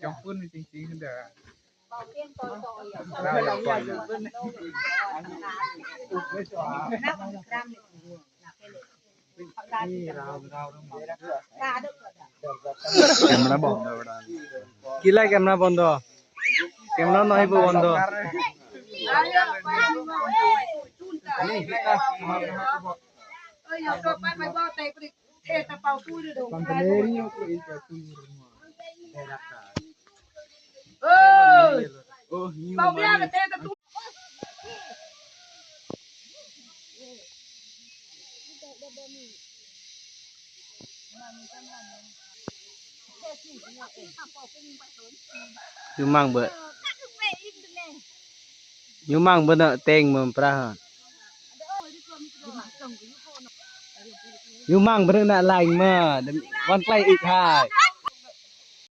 ຈອມປືນນີ້ຈິງໆ ເດີ. ກຳມະນະບໍນ ກິນແລ້ວກຳມະນະບໍນ ກຳມະນະໜ້ອຍບໍ່ບໍນ. Ñu măng bơ, ñu măng bơ nợ teng mơ pra hả. Ñu măng bơ nợ lành mơ, wan play ít hai.